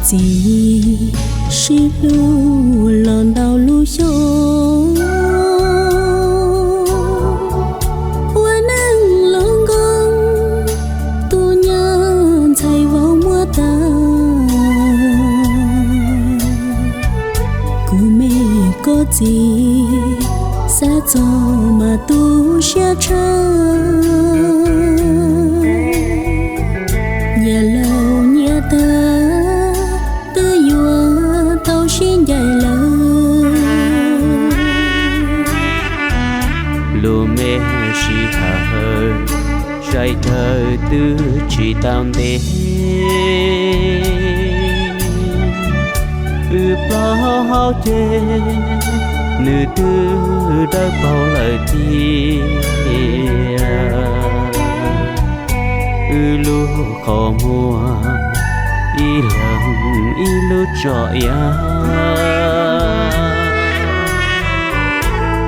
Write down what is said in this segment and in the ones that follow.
Txiv sib hlub los ntau lub xyoo, ua neej los nkoos, tus nyab ntxhais vauv muab tag. Kuv me koj txiv, xav txog mas tu siab tshaj. Nyias laus nyias tag, twb yuav tau sib ncaim lawm. Lub me sij hawm sai dawb twb tsis tau ntev, wb plaub hau ces nws twb dawb paug lawm tiag. Wb lub qhov muag ib leeg ib lub tsom iav,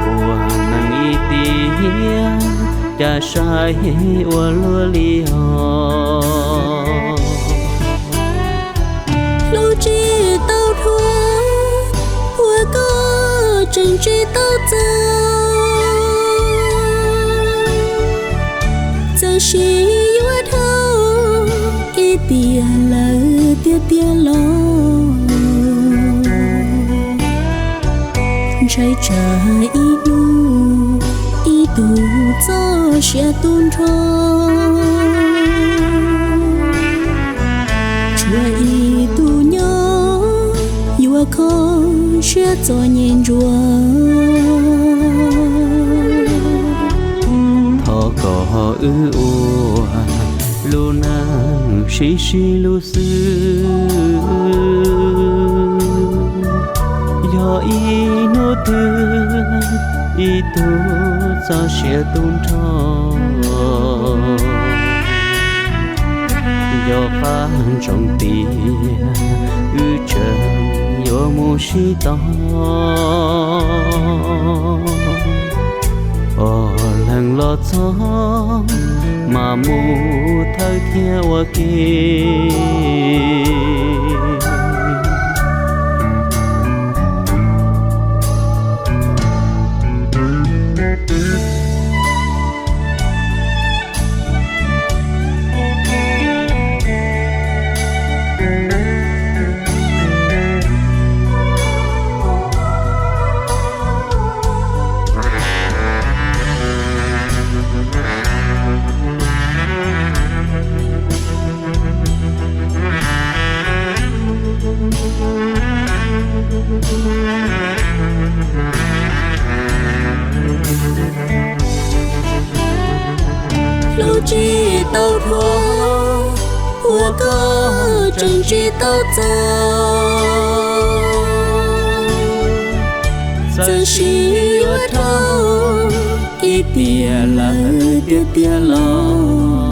ua neeg ib tiam cas saib ua luaj li os. Hlub tsis tau dhuav, ua koj tseem tsis tau txawj. Txawm sis yuav dhau ib tiam lawm tiag tiag los, ntshai tsam ib hnub ib tug txoj sia tu nrho. Tshuav ib tug nyob yuav kho siab txom nyem ntsuav. Thov kom wb ua lub neej sib sib hlub xwb. Yog ib hnub twg ib tug txoj sia tu nrho, yog qab ntsoov tias wb tseem yuav mus sib tog. Ob leeg los txog mas mus thawj thiab ua ke. Hlub tsis tau dhuav, ua koj tseem tsis tau txawj. Txawm sis yuav dhau ib tiam lawm tiag tiag los,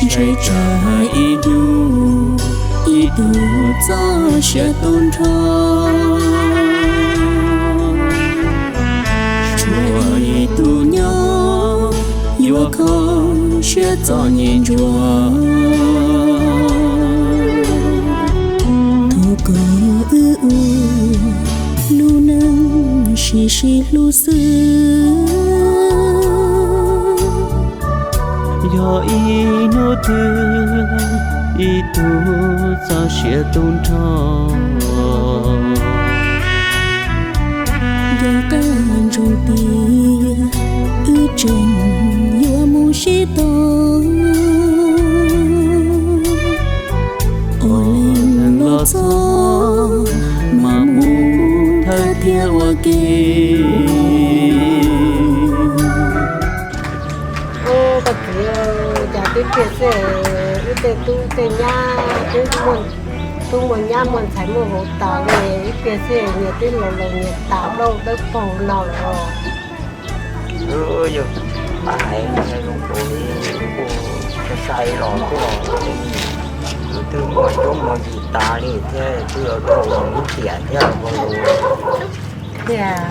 ntshai tsam ib hnub ib tug txoj sia tu nrho. Tshuav ib tug nyob yuav kho siab txom nyem ntsuav. Thov kom wb ua lub neej sib sib hlub xwb. Yog ib hnub twg ib tug txoj sia tu nrho, yog qab ntsoov tias wb tseem yuav mus sib tog. Ob leeg los txog mas mus thawj thiab ua ke. Koj txiv, cas twb tiag xwb, wb tej tub tej nyab twb muaj tub muaj nyab muaj ntxhais muaj vauv tas li, wb tiag xwb nyias twb laus laus nyias tas lauj dawb paug no lawm. Yog hais zoo li kuj sai sai los twb los, twb muaj coob muaj yig tas li thiab, twb los dhau lub tiam thiab vauv. Tiag,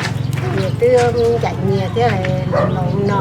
nyias twb ncaim nyias thiab, laus laus no.